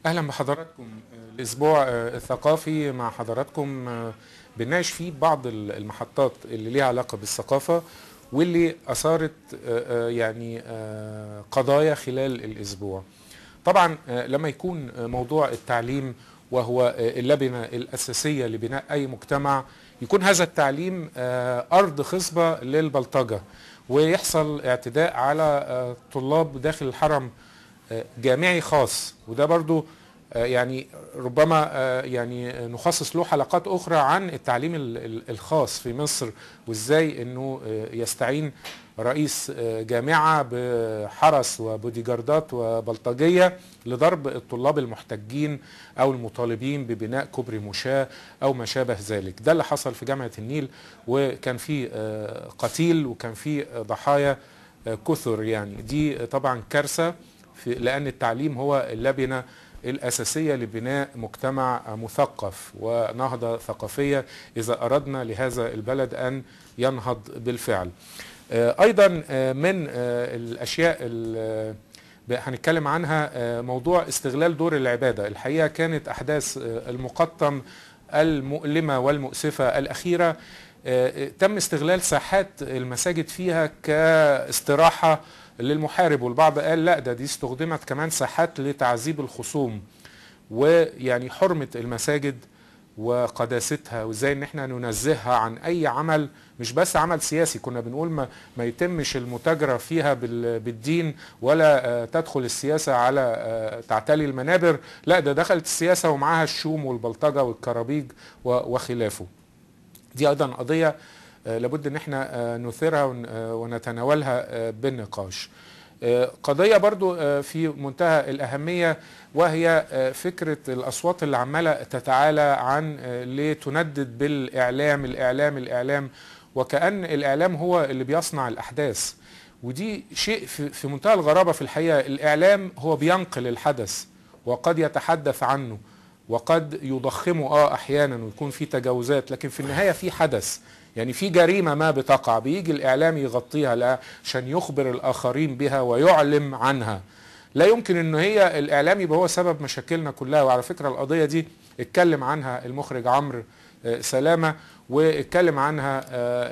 اهلا بحضراتكم. الاسبوع الثقافي مع حضراتكم بنناقش فيه بعض المحطات اللي ليها علاقة بالثقافة واللي اثارت يعني قضايا خلال الاسبوع. طبعا لما يكون موضوع التعليم وهو اللبنة الاساسية لبناء اي مجتمع، يكون هذا التعليم ارض خصبة للبلطجه ويحصل اعتداء على طلاب داخل الحرم جامعي خاص، وده برضو يعني ربما يعني نخصص له حلقات أخرى عن التعليم الخاص في مصر، وإزاي أنه يستعين رئيس جامعة بحرس وبوديجاردات وبلطجية لضرب الطلاب المحتجين أو المطالبين ببناء كوبري مشاة أو ما شابه ذلك. ده اللي حصل في جامعة النيل، وكان في قتيل وكان في ضحايا كثر. يعني دي طبعا كارثة، لأن التعليم هو اللبنة الأساسية لبناء مجتمع مثقف ونهضة ثقافية إذا أردنا لهذا البلد أن ينهض بالفعل. أيضا من الأشياء اللي هنتكلم عنها موضوع استغلال دور العبادة. الحقيقة كانت أحداث المقطم المؤلمة والمؤسفة الأخيرة تم استغلال ساحات المساجد فيها كاستراحة للمحارب، والبعض قال لا ده دي استخدمت كمان ساحات لتعذيب الخصوم. ويعني حرمة المساجد وقداستها وازاي ان احنا ننزهها عن اي عمل، مش بس عمل سياسي، كنا بنقول ما يتمش المتاجرة فيها بالدين ولا تدخل السياسة على تعتلي المنابر، لا ده دخلت السياسة ومعاها الشوم والبلطجة والكرابيج وخلافه. دي ايضا قضية لابد ان احنا نثيرها ونتناولها بالنقاش. قضية برضو في منتهى الأهمية، وهي فكرة الأصوات اللي عمالة تتعالى عن لتندد بالإعلام الإعلام الإعلام، وكأن الإعلام هو اللي بيصنع الأحداث، ودي شيء في منتهى الغرابة في الحقيقة. الإعلام هو بينقل الحدث وقد يتحدث عنه وقد يضخمه أحيانا ويكون في تجاوزات، لكن في النهاية في حدث، يعني في جريمة ما بتقع بيجي الإعلام يغطيها عشان يخبر الآخرين بها ويعلم عنها. لا يمكن أن هي الإعلام يبقى هو سبب مشاكلنا كلها. وعلى فكرة القضية دي اتكلم عنها المخرج عمرو سلامة، واتكلم عنها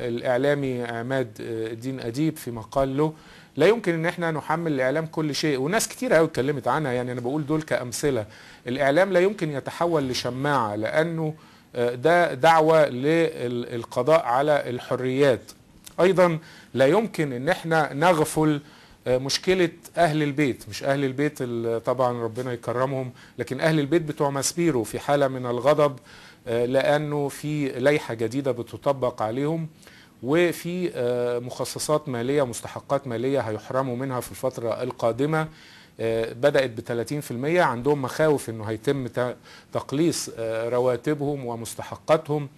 الإعلامي عماد الدين أديب في مقال له. لا يمكن ان احنا نحمل الاعلام كل شيء، وناس كتير قوي اتكلمت عنها، يعني انا بقول دول كأمثلة. الاعلام لا يمكن يتحول لشماعة، لانه ده دعوة للقضاء على الحريات. ايضا لا يمكن ان احنا نغفل مشكلة اهل البيت، مش اهل البيت طبعا ربنا يكرمهم، لكن اهل البيت بتوع ماسبيرو في حالة من الغضب لانه في لائحة جديدة بتطبق عليهم، وفي مخصصات مالية مستحقات مالية هيحرموا منها في الفترة القادمة، بدأت ب 30%. عندهم مخاوف انه هيتم تقليص رواتبهم ومستحقاتهم.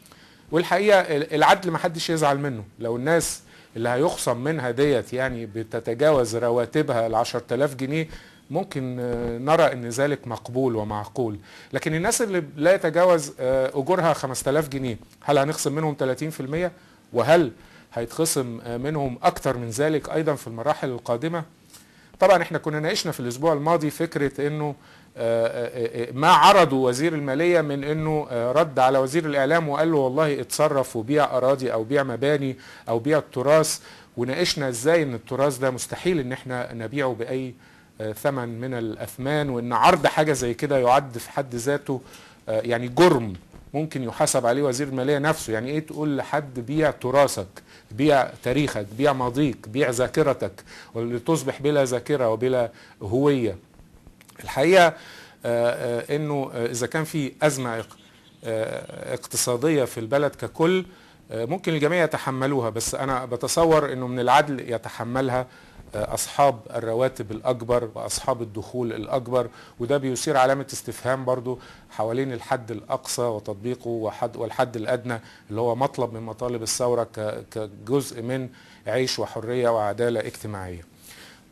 والحقيقة العدل ما حدش يزعل منه، لو الناس اللي هيخصم منها ديت يعني بتتجاوز رواتبها ال 10,000 جنيه ممكن نرى ان ذلك مقبول ومعقول، لكن الناس اللي لا يتجاوز اجورها 5,000 جنيه هل هنخصم منهم 30%؟ وهل هيتخصم منهم اكتر من ذلك ايضا في المراحل القادمة؟ طبعا احنا كنا ناقشنا في الاسبوع الماضي فكرة انه ما عرضه وزير المالية من انه رد على وزير الاعلام وقال له والله اتصرف وبيع اراضي او بيع مباني او بيع التراث، وناقشنا ازاي ان التراث ده مستحيل ان احنا نبيعه باي ثمن من الاثمان، وان عرض حاجة زي كده يعد في حد ذاته يعني جرم ممكن يحاسب عليه وزير المالية نفسه. يعني ايه تقول لحد بيع تراثك، بيع تاريخك، بيع ماضيك، بيع ذاكرتك، ولتصبح بلا ذاكرة وبلا هوية؟ الحقيقة انه اذا كان في ازمة اقتصادية في البلد ككل ممكن الجميع يتحملوها، بس انا بتصور انه من العدل يتحملها أصحاب الرواتب الأكبر وأصحاب الدخول الأكبر، وده بيثير علامة استفهام برضو حوالين الحد الأقصى وتطبيقه والحد الأدنى اللي هو مطلب من مطالب الثورة كجزء من عيش وحرية وعدالة اجتماعية.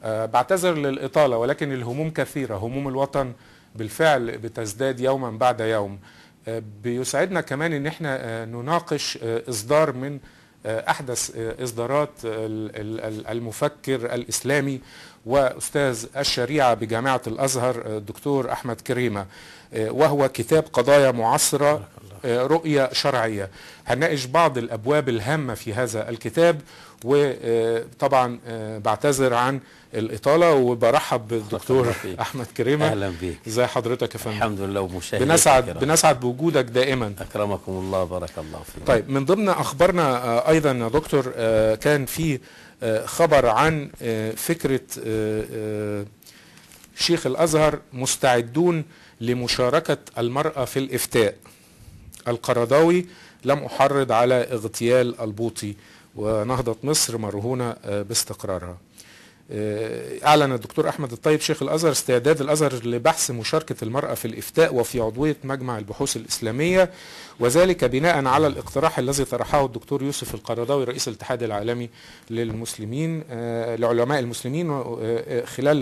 بعتذر للإطالة، ولكن الهموم كثيرة، هموم الوطن بالفعل بتزداد يوما بعد يوم. بيسعدنا كمان إن احنا نناقش إصدار من أحدث إصدارات المفكر الإسلامي وأستاذ الشريعة بجامعة الأزهر الدكتور أحمد كريمة، وهو كتاب قضايا معاصرة رؤية شرعية. هنناقش بعض الأبواب الهامة في هذا الكتاب، وطبعا بعتذر عن الإطالة وبرحب بالدكتور أحمد كريمة. أهلا بك. ازي حضرتك يا فندم؟ الحمد لله ومشاهدينا بنسعد بوجودك دائما. أكرمكم الله، بارك الله فيك. طيب، من ضمن أخبارنا أيضا يا دكتور كان في خبر عن فكرة شيخ الأزهر مستعدون لمشاركة المرأة في الإفتاء. القرضاوي لم أحرض على اغتيال البوطي، ونهضة مصر مرهونة باستقرارها. أعلن الدكتور أحمد الطيب شيخ الأزهر استعداد الأزهر لبحث مشاركة المرأة في الإفتاء وفي عضوية مجمع البحوث الإسلامية، وذلك بناء على الاقتراح الذي طرحه الدكتور يوسف القرضاوي رئيس الاتحاد العالمي للمسلمين لعلماء المسلمين خلال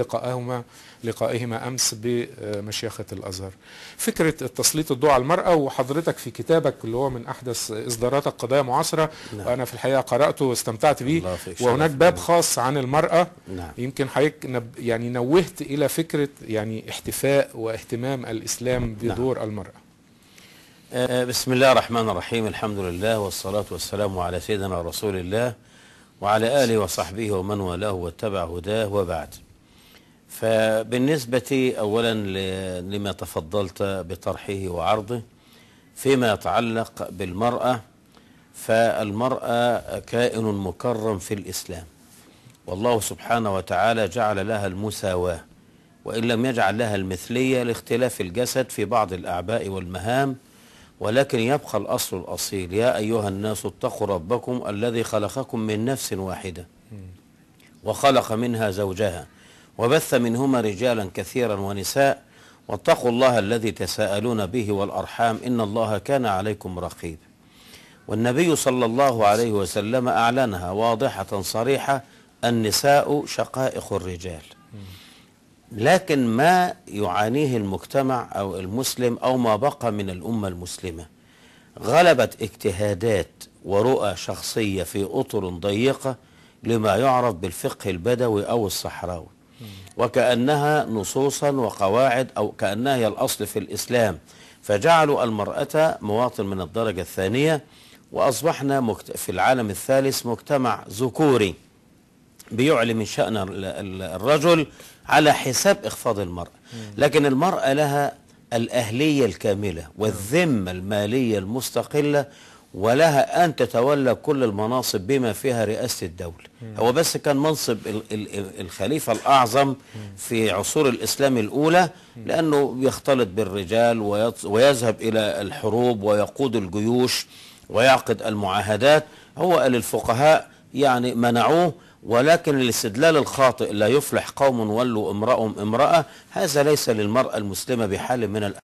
لقائهما أمس بمشيخة الأزهر. فكرة التسليط الضوء على المرأة، وحضرتك في كتابك اللي هو من أحدث إصداراتك قضايا معاصرة، نعم. وأنا في الحقيقة قرأته واستمتعت به، وهناك باب خاص عن المرأة. نعم. يمكن حضرتك يعني نوهت إلى فكرة يعني احتفاء واهتمام الإسلام بدور، نعم، المرأة. بسم الله الرحمن الرحيم، الحمد لله والصلاة والسلام على سيدنا رسول الله وعلى آله وصحبه ومن والاه واتبع هداه، وبعد. فبالنسبة أولا لما تفضلت بطرحه وعرضه فيما يتعلق بالمرأة، فالمرأة كائن مكرم في الإسلام، والله سبحانه وتعالى جعل لها المساواة وإن لم يجعل لها المثلية لاختلاف الجسد في بعض الأعباء والمهام، ولكن يبقى الأصل الأصيل: يا أيها الناس اتقوا ربكم الذي خلقكم من نفس واحدة وخلق منها زوجها وبث منهما رجالا كثيرا ونساء واتقوا الله الذي تساءلون به والأرحام إن الله كان عليكم رقيب. والنبي صلى الله عليه وسلم أعلنها واضحة صريحة: النساء شقائق الرجال. لكن ما يعانيه المجتمع أو المسلم أو ما بقى من الأمة المسلمة، غلبت اجتهادات ورؤى شخصية في أطر ضيقة لما يعرف بالفقه البدوي أو الصحراوي، وكأنها نصوصا وقواعد أو كأنها هي الأصل في الإسلام، فجعلوا المرأة مواطن من الدرجة الثانية، وأصبحنا في العالم الثالث مجتمع ذكوري بيعلي من شأن الرجل على حساب إخفاض المرأة. لكن المرأة لها الأهلية الكاملة والذمة المالية المستقلة، ولها أن تتولى كل المناصب بما فيها رئاسة الدولة. هو بس كان منصب الخليفة الأعظم في عصور الإسلام الأولى، لأنه يختلط بالرجال ويذهب إلى الحروب ويقود الجيوش ويعقد المعاهدات. هو للفقهاء يعني منعوه، ولكن الاستدلال الخاطئ: لا يفلح قوم ولوا امرأهم امرأة، هذا ليس للمرأة المسلمة بحال من الأحوال.